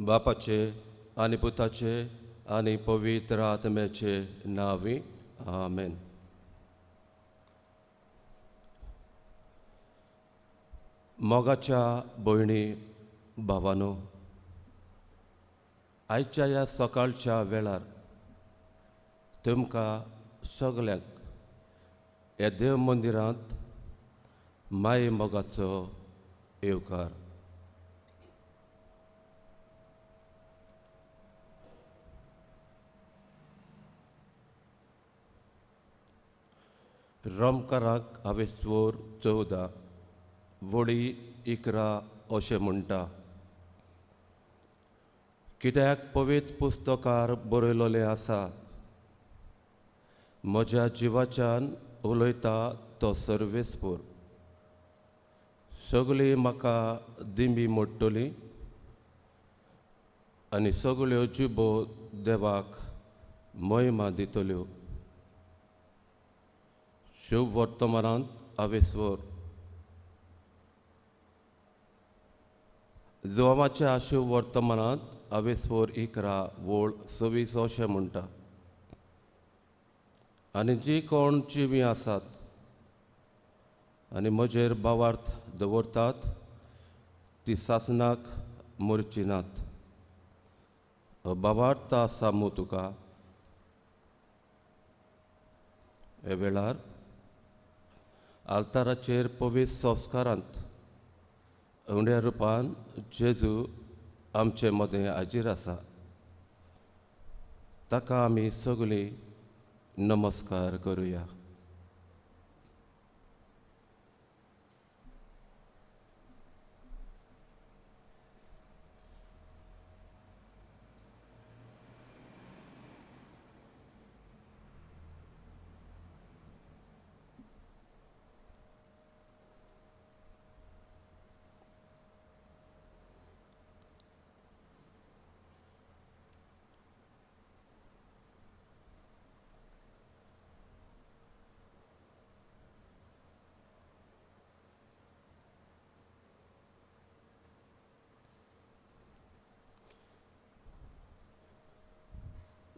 बापाचे आनी पुताचे आनी पवित्र आत्म्याचे नांवी आमेन. मोगाच्या भयणी भावानो, आयच्या ह्या सकाळच्या वेळार तुमकां सगल्यांक ह्या देव मंदिरांत माय मोगाचो येवकार. रोमकाराक हांवें 14 वळी 11 अशें म्हणटा, कित्याक पवित्र पुस्तकार बरयलोलें आसा, म्हज्या जिवाच्यान उलयता तो सर्वेस्पूर, सगळीं म्हाका दिंबी मोडटली आनी सगळ्यो जिबो देवाक महिमा दितल्यो. शुभ वर्तमानांत आवेस्वर जुवामाच्या शुभ वर्तमानांत आवेस्वर 11 वोळ 26 अशें म्हणटा, आनी जी कोण जिवीं आसात आनी म्हजेर भावार्थ दवरतात ती सासनाक मरची नात. भावार्थ आसा मू तुका? ह्या वेळार आल्ताराचेर पवित्र संस्कारांत उण्या रुपान जेजू आमचे मदें हाजीर आसा, ताका आमी सगळीं नमस्कार करुया.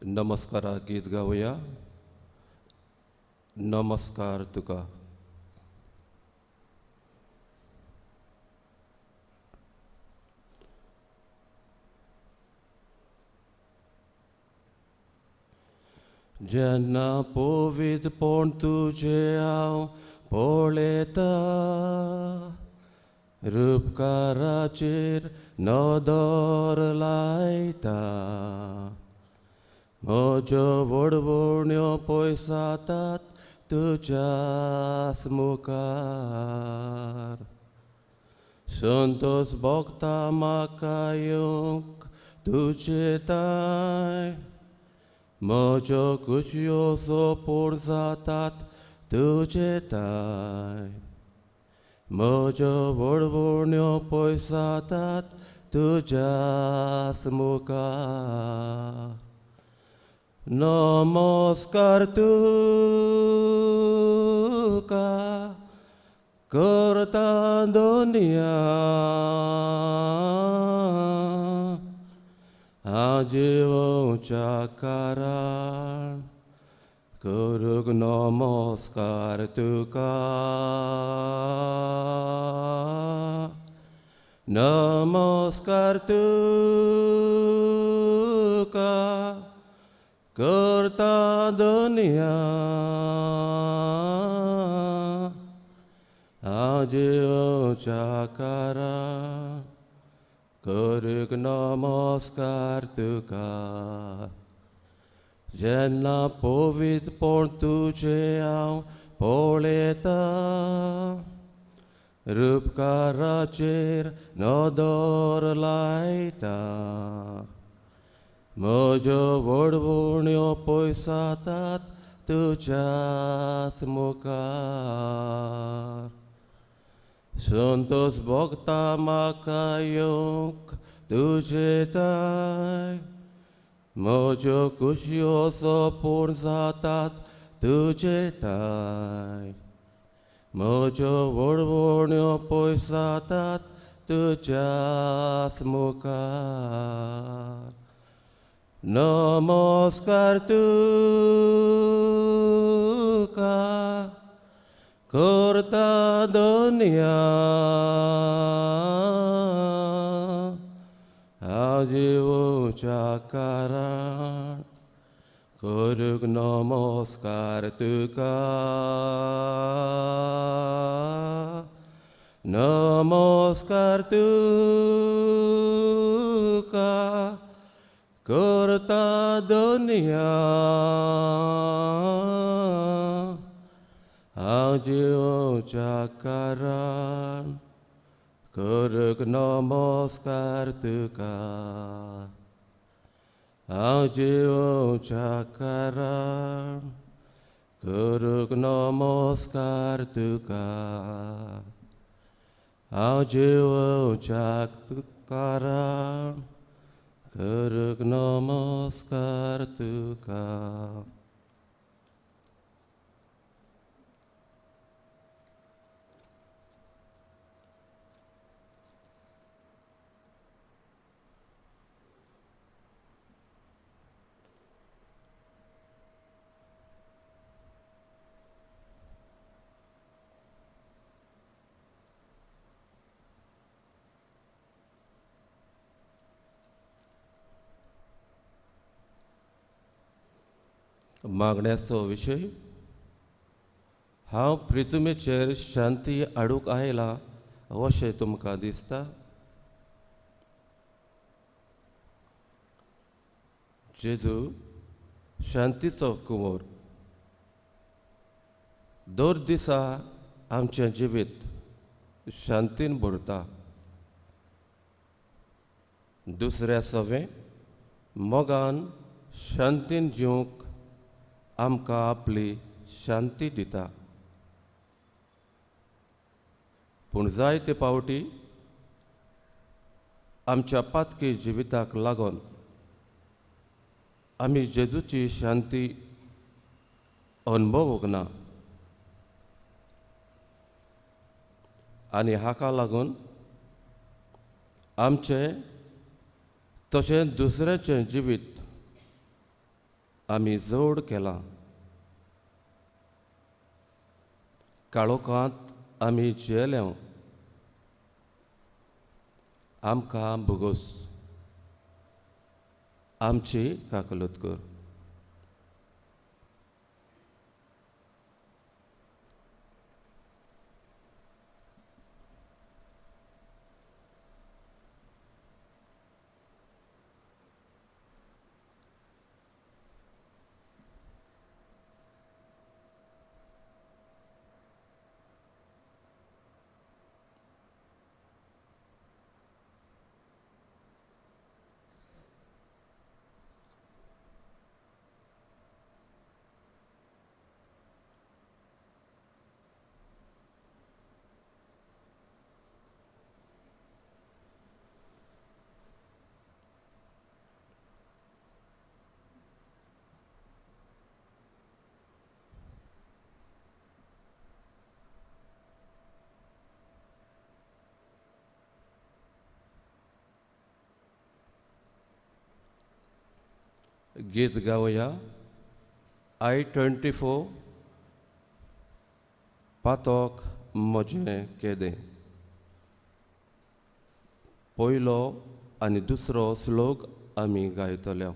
नमस्कारा गीत गावया. नमस्कार तुका. जेन्ना पवित्रपण तुजें हांव पळयता, रुपकाराचेर नदर लायता, म्हज्यो वडवण्यो पयसातात तुज्याच मुखार, संतोष भोगता म्हाका येवंक तुजे ताय, म्हज्यो खुशयो सोपूर्ण जातात तुजे ताय, म्हज्यो वडवण्यो पयसातात तुज्याच मुखार. नमस्कार तुका करता दुनिया, हांव जिवोवच्या कारण करूंक नमस्कार तुका. नमस्कार तुका करता दुनिया, हांव जिवोवच्या कारण करूंक नमस्कार तुका. जेन्ना पवित्रपण तुजें हांव पळयता, रुपकाराचेर नदर लायता, म्हज्यो वडवण्यो पयसातात तुज्याच मुखार, संतोष भोगता म्हाका येवंक तुजे ताय, म्हज्यो खुशयो सोपूर्ण जातात तुजे ताय, म्हज्यो वडवण्यो पयसातात तुज्याच मुखार नमस्कार तुका करता दुनिया हांव जिवोच्या कारण करूंक नमस्कार तुका नमस्कार तुका करता दुनिया हांव जिवोच्या कारण करूंक नमस्कार तुका हांव जिवोच्या कारण करूंक नमस्कार तुका हांव जिवोच्या कारण करूंक नमस्कार तुका. मागण्याचो विशय हांव प्रितुमेचेर शांती हाडूंक आयलां अशें तुमकां दिसता? जेजू शांतीचो कुंवर दर दिसा आमचें जिवीत शांतीन भरता. दुसऱ्या सवें मोगान शांतीन जिवंक आमकां आपली शांती दिता. पूण जायते पावटी आमच्या पातकी जिविताक लागून आमी जेजूची शांती अनुभवूंक ना आनी हाका लागून आमचें तशें दुसऱ्याचें जिवीत आमी जोड केलां. काळोखांत आमी जियेले, आमकां भोगोस, आमची काकलूत कर. गीत गावया I-24 पातोक म्हजें केदें. पयलो आनी दुसरो श्लोक आमी गायतले.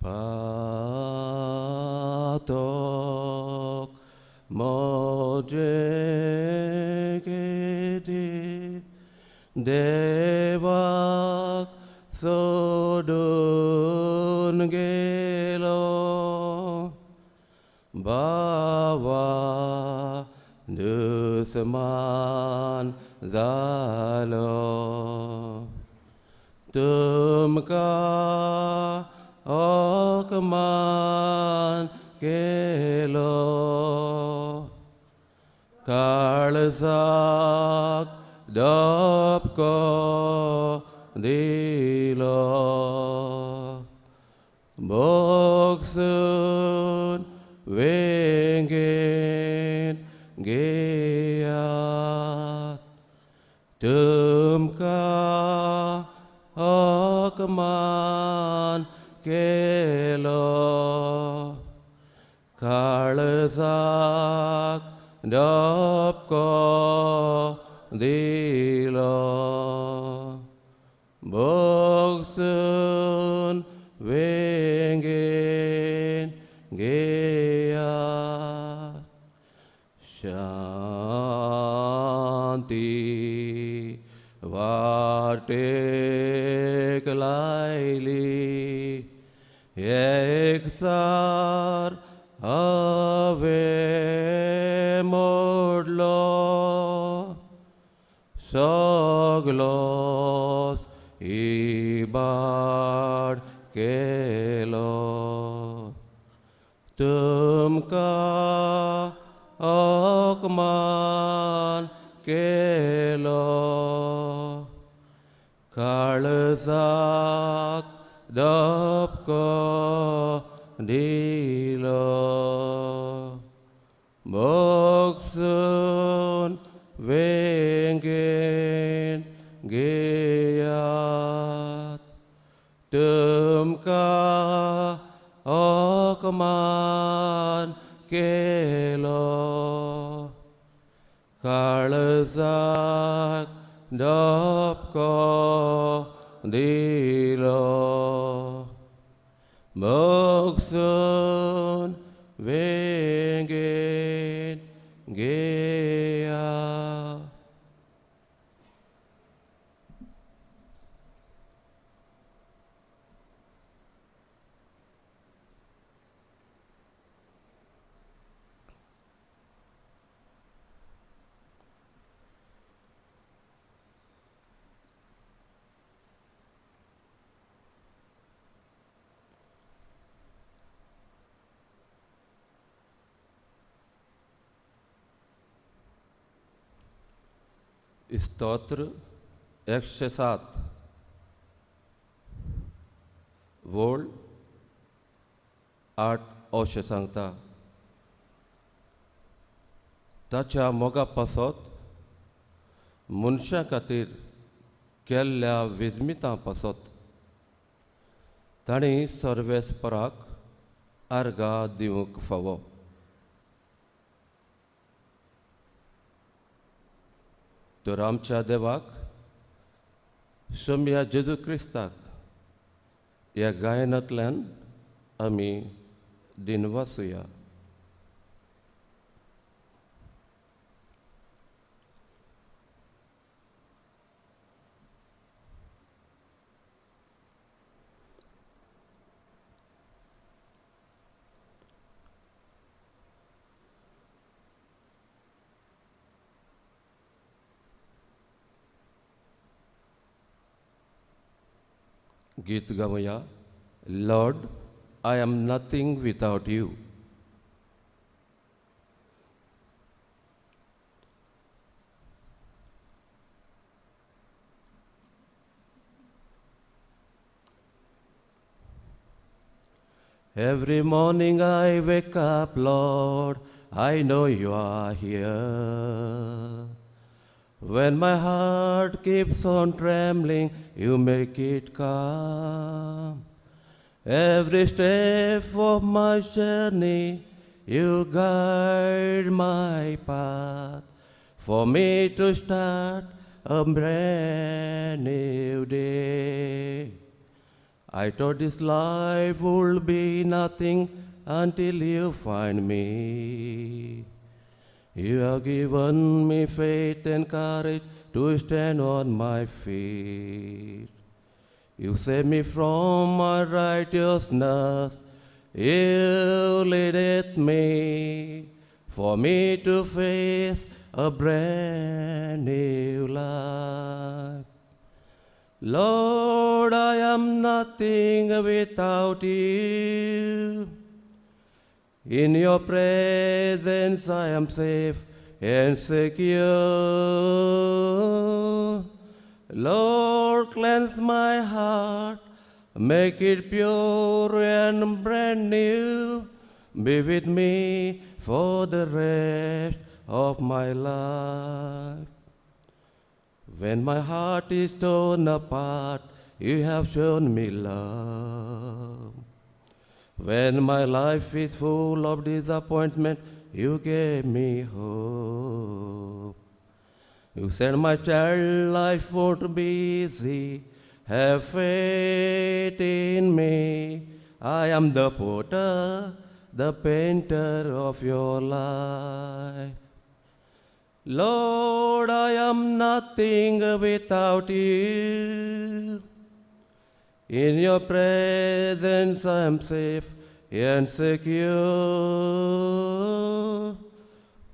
पातोक म्हजें केदें देवाक सोडून गेलो बाबा दुस्मान जालो तुमकां अपमान केलो काळजाक धपको दिलो. भोगसून वेंगेन घेयात, तुमकां अकमान केलो, काळजाक धपको दिलो. भोगसून वेंगेन घेयात, शांती वाटेक लायली, एकचार हांवें मोडलो, सगलोच इबाड केलो. तुमकां अकमान केलो, काळजाक धपको दिलो. भोगसून वेंगेन घेयात, तुमकां अकमान केलो, काळजाक धपको दिलो. भोगसून वेंगेन घेयात. स्तोत्र 107 वोळ 8 अशें सांगता, ताच्या मोगा पासत मनशां खातीर केल्ल्या विजमितां पासत तांणी सर्वेस्पराक आर्गां दिवंक फावो. तर आमच्या देवाक सोमया जेजू क्रिस्ताक ह्या गायनांतल्यान आमी दिनवासुया. गीत गावया, Lord, I am nothing without you. Every morning I wake up, Lord, I know you are here. When my heart keeps on trembling, you make it calm. Every step of my journey, you guide my path for me to start a brand new day. I thought this life would be nothing until you find me. You have given me faith and courage to stand on my feet. You save me from my righteousness. You leadeth me for me to face a brand new life. Lord, I am nothing without you. In your presence I am safe and secure. Lord, cleanse my heart, make it pure and brand new. Be with me for the rest of my life. When my heart is torn apart, you have shown me love. When my life is full of disappointments, you gave me hope. You said my child life won't be easy. Have faith in me. I am the potter, the painter of your life. Lord, I am nothing without you. In your presence I am safe and secure.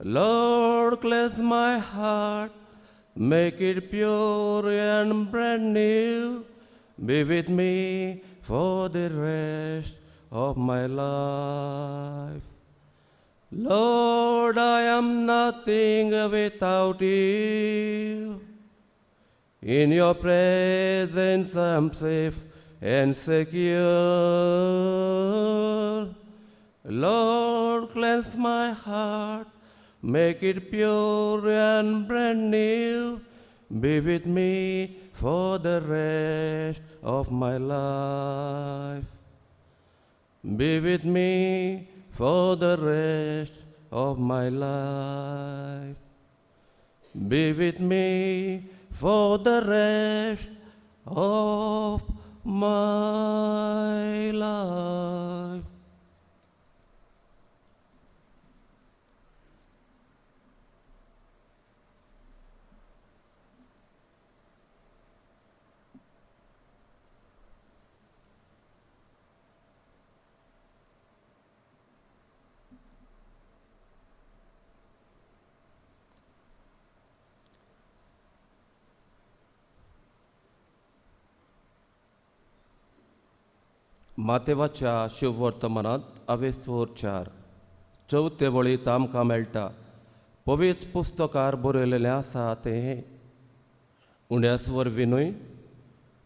Lord, cleanse my heart, make it pure and brand new. Be with me for the rest of my life. Lord, I am nothing without you. In your presence I am safe and secure. Lord, cleanse my heart, make it pure and brand new. Be with me for the rest of my life. Be with me for the rest of my life. Be with me for the rest of my life. मातेवाच्या शुभवर्तमानांत अवेस्वर 4 चवथे वळींत आमकां मेळटा. पवित्र पुस्तकार बरयलेलें आसा तें उण्यास वरवीं न्हय,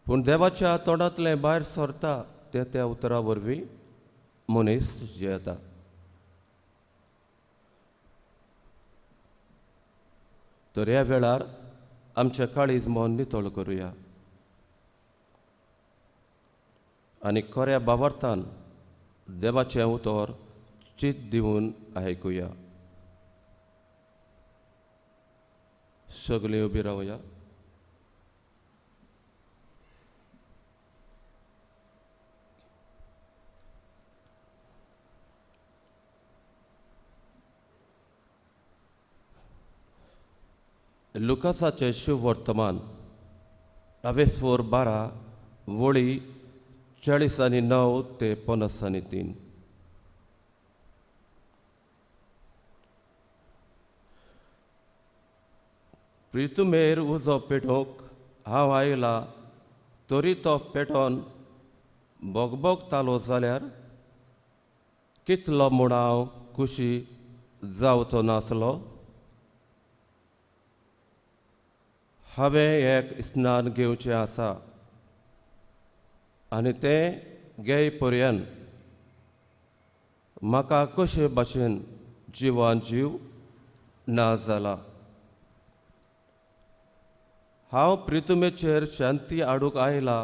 पूण देवाच्या तोंडांतलें भायर सरता ते त्या उतरा वरवीं मनीस जियेता. तर ह्या वेळार आमचें काळीज मन नितळ करुया आनी खऱ्या भावार्थान देवाचें उतर चित दिवन आयकुया. सगळीं उबी रावया. लुकासाचें शुभवर्तमान अवेस्वर 12 वळी 49 ते 53. प्रितुमेर उजो पेटोवंक हांव आयला, तरी तो पेटोवन भोगभोगतालो जाल्यार कितलो म्हूण हांव खुशी जावचो नासलो. हांवें एक स्नान घेवचें आसा आनी तें घेय पर्यंत म्हाका कशे भाशेन जिवान जीव ना जाला. हांव प्रितुमेचेर शांती हाडूंक आयला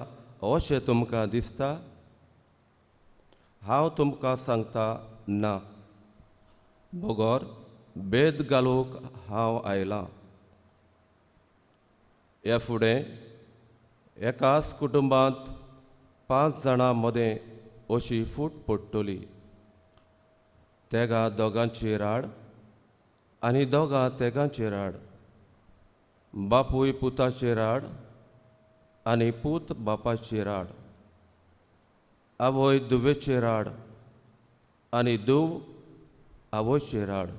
अशें तुमकां दिसता? हांव तुमकां सांगता ना, बगर भेद घालूंक हांव आयलां. ह्या फुडें एकाच कुटुंबांत 5 जाणां मदें अशी फूट पडटली. तेगा दोगांची राड आनी दोगां तेगांची राड, बापूय पुताची राड आनी पूत बापाची राड, आवय धुवेची राड आनी धूव आवयची राड,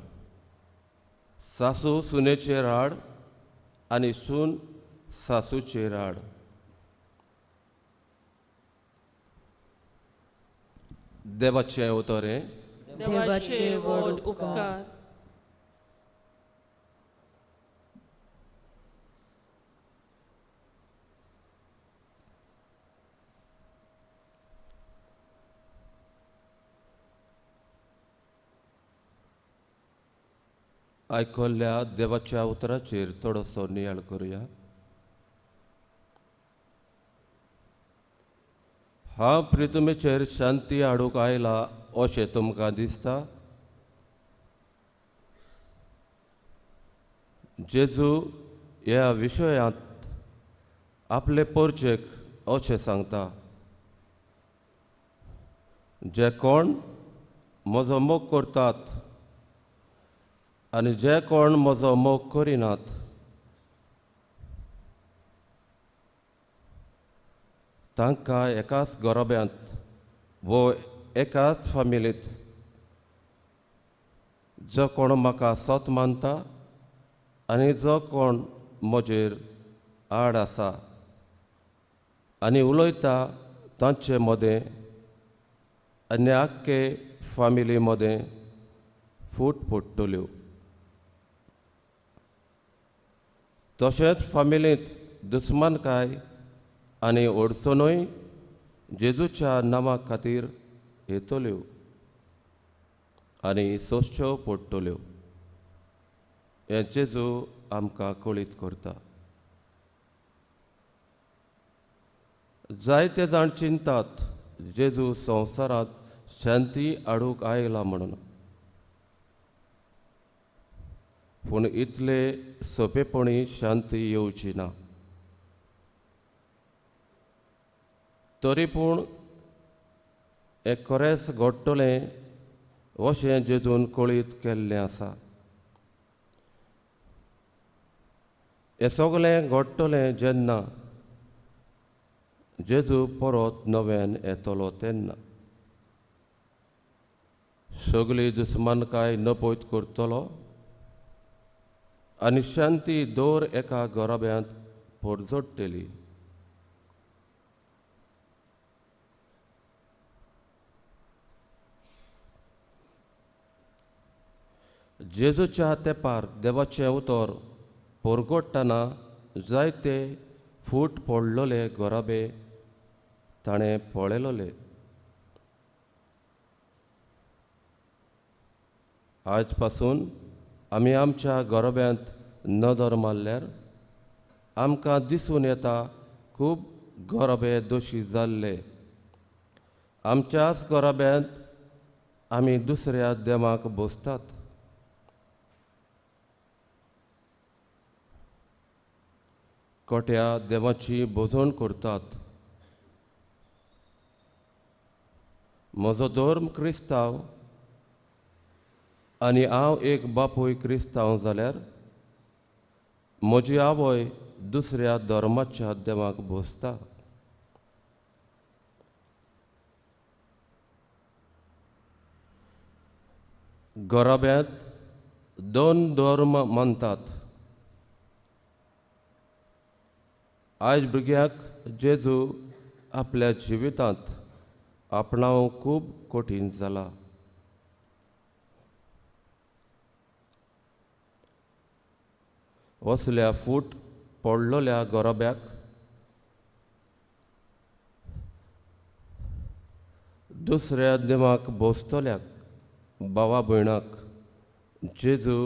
सासू सुनेची राड आनी सून सासूची राड. देवाचें उतर हें. देवाचे व्हड उपकार. आयकल्ल्या देवाच्या उतराचेर थोडोसो नियाळ करुया. हांव प्रितुमेचेर शांती हाडूंक आयला अशें तुमकां दिसता? जेजू ह्या विशयांत आपले पोरचेक अशें सांगता, जे कोण म्हजो मोग करतात आनी जे कोण म्हजो मोग करिनात तांकां एकाच गोरब्यांत वो एकाच फामिलींत जो कोण म्हाका सत मानता आनी जो कोण म्हजेर आड आसा आनी उलयता तांचे मदें आनी आख्खे फामिली मदें फूट पडटल्यो. तशेंच फामिलींत दुस्मानकाय आनी अडचणूय जेजूच्या नांवा खातीर येतल्यो आनी सोंसच्यो पडटल्यो हें जेजू आमकां कळीत करता. जायते जाण चिंतात जेजू संवसारांत शांती हाडूंक आयला म्हणून, पूण इतले सोंपेपणी शांती येवची ना. तरी पूण हें खरेंच घडटलें अशें जेजून कळीत केल्लें आसा. हें सगळें घडटलें जेन्ना जेजू परत नव्यान येतलो तेन्ना. सगळी दुस्मानकाय नपयत करतलो आनी शांती दर एका घराब्यांत परजडटली. जेजूच्या तेंपार देवाचें उतर परगट्टना जायते फूट पडलेले घराबे ताणें पळयलोले. आज पासून आमी आमच्या घराब्यांत नदर मारल्यार आमकां दिसून येता खूब घराबे दोशी जाल्ले. आमच्याच घराब्यांत आमी दुसऱ्या देवाक बसतात. कोट्या देवाची भोजण करतात. म्हजो धर्म क्रिस्तांव आनी हांव एक बापूय क्रिस्तांव जाल्यार म्हजी आवय दुसऱ्या धर्माच्या देवाक भोजता. घराब्यांत दोन धर्म मानतात. आयज भुरग्यांक जेजू आपल्या जिवितांत आपणावंक खूब कठीण जाला. असल्या फूट पडलेल्या गोरब्याक दुसऱ्या देवाक बसतल्याक भावा भयणाक जेजू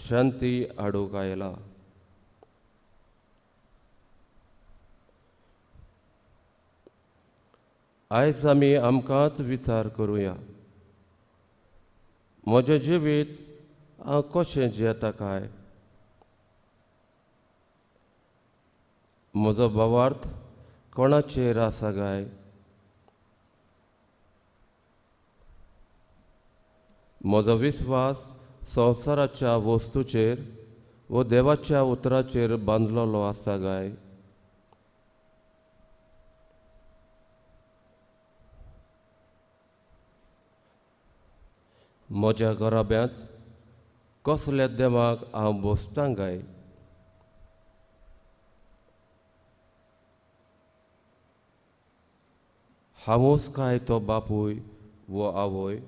शांती हाडूंक आयला. आयज आमी आमकांच विचार करुया, म्हजें जिवीत हांव कशें जियेता काय? म्हजो भावार्थ कोणाचेर आसा काय? म्हजो विस्वास संवसाराच्या वस्तूचेर वो देवाच्या उतराचेर बांदलेलो आसा काय? म्हज्या घराब्यांत कसल्या देवाक हांव बसतां काय? हांवूच काय तो बापूय वो आवय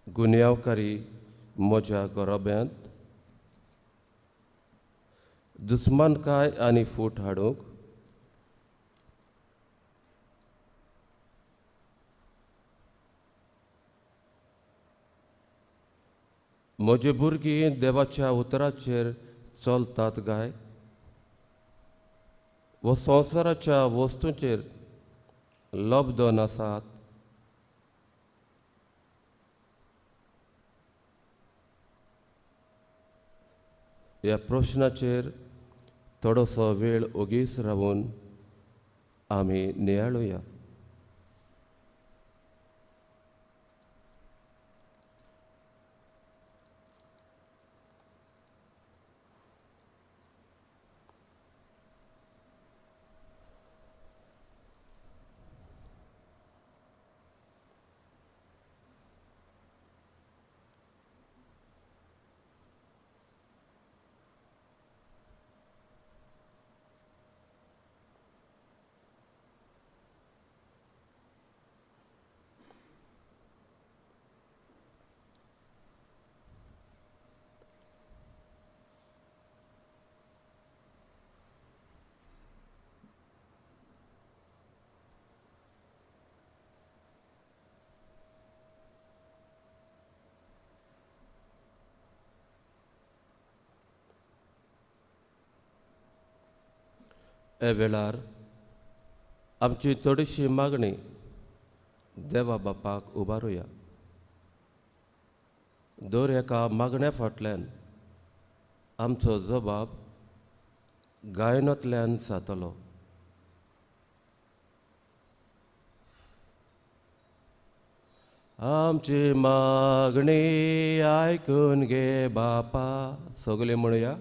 गुन्यांवकारी म्हज्या घराब्यांत दुस्मानकाय आनी फूट हाडूंक? म्हजी भुरगीं देवाच्या उतराचेर चलतात काय व संवसाराच्या वस्तूंचेर लब्धन आसात? ह्या प्रश्नाचेर थोडोसो वेळ ओगीच रावून आमी नियाळुया. हे वेळार आमची थोडीशी मागणी देवा बापाक उबारुया. दर एका मागण्या फाटल्यान आमचो जबाब गायनांतल्यान जातलो. आमची मागणी आयकून घे बापा. सगळे म्हणुया,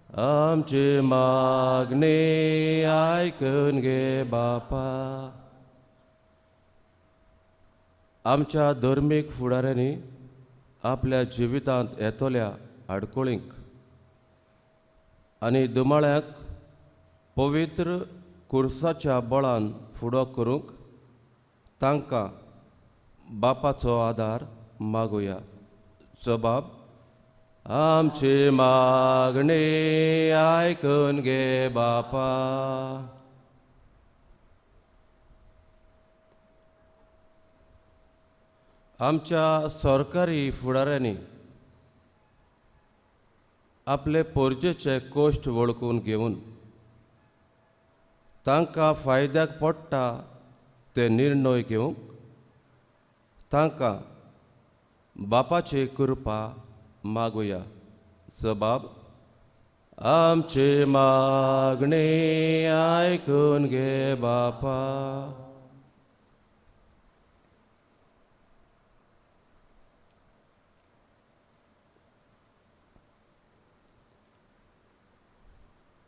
आमची मागणी आयकून घे बापा. आमच्या धर्मीक फुडाऱ्यांनी आपल्या जिवितांत येतल्या आडखळींक आनी दुमाळ्यांक पवित्र कुर्साच्या बळान फुडो करूंक तांकां बापाचो आदार मागुया. जबाब, आमची मागणी आयकून घे बापा. आमच्या सरकारी फुडाऱ्यांनी आपले पोरजेचे कश्ट वळखून घेवन तांकां फायद्याक पडटा ते निर्णय घेवंक तांकां बापाची कृपा मागुया. जबाब, आमची मागणी आयकून घे बापा.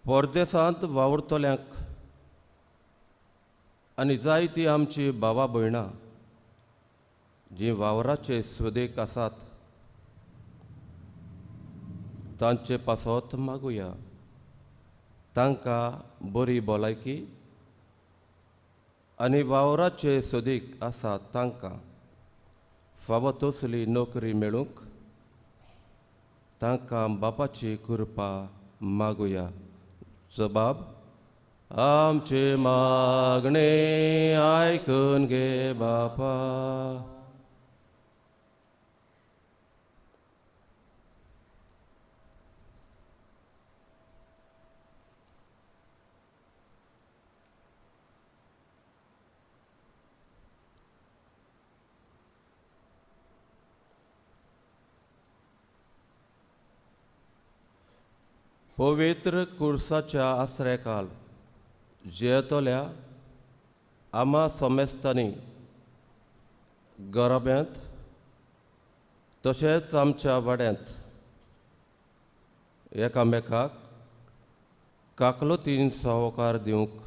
परदेसांत वावुरतल्यांक आनी जायती आमची भावा भयणां जीं वावराचे सोदेक आसात तांचे पासत मागुया. तांकां बरी भलायकी आनी वावराचे सोदीक आसा तांकां फावो तसली नोकरी मेळूंक तांकां बापाची कृपा मागुया. जबाब, आमची मागणी आयकून घे बापा. पवित्र कुर्साच्या आसऱ्याकाल जियेतल्या आमा समेस्तांनी घराब्यांत तशेंच आमच्या वाड्यांत एकामेकाक काकलुतीन सहकार दिवंक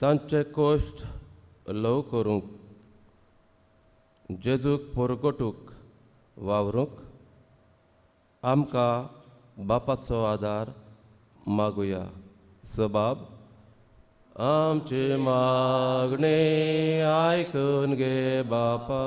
तांचे कश्ट ल्हव करूंक जेजूक परगटूंक वावरूंक आमकां बापाचो आदार मागुया. जबाब, आमची मागणी आयकून घे बापा.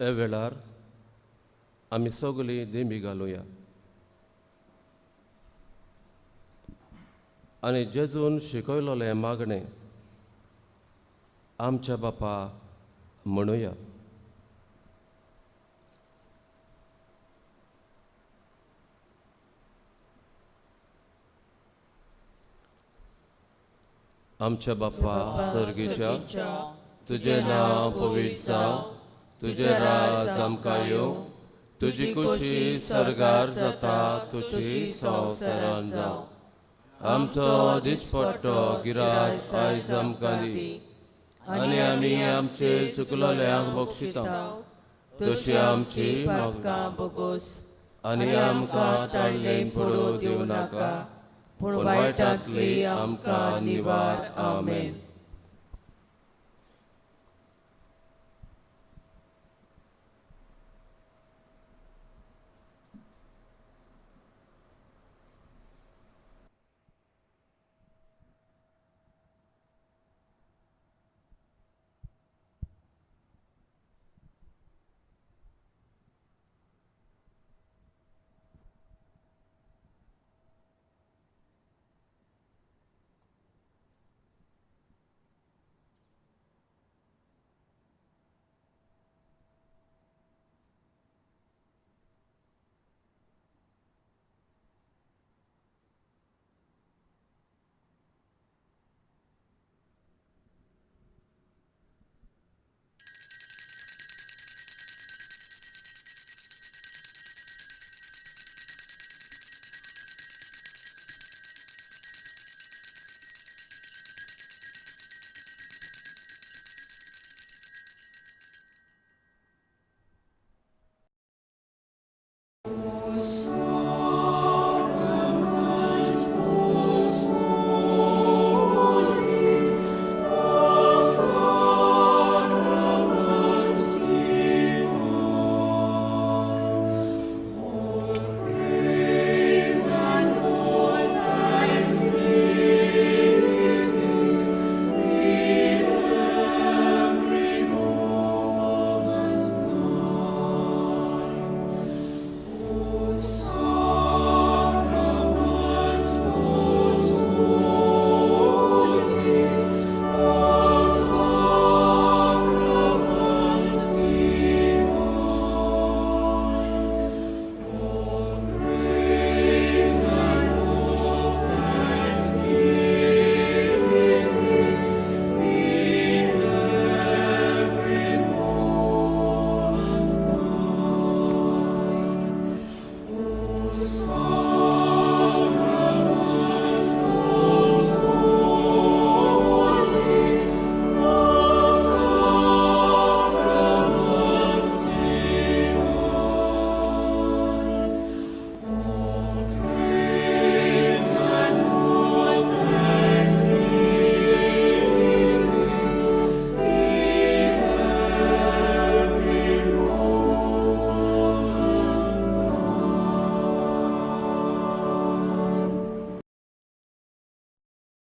हे वेळार आमी सगळीं देंबी घालुया आनी जेजून शिकयलोलें मागणें आमच्या बापा म्हणुया. आमच्या बापा सर्गीच्या, तुजें नांव पवित्र जावं, तुजें राज आमकां येवं, तुजी खुशी सर्गार जाता तशी संवसारान जावं. आमचो दिसपट्टो गिराज आयज आमकां दी आनी आमी आमचे चुकलोल्यांक बक्षिता तशी आमची पातकां बोगोस आनी आमकां ताळ्ळेन पडूं दिवं नाका, पूण पूण वायटांतली आमकां निवार. आमेन.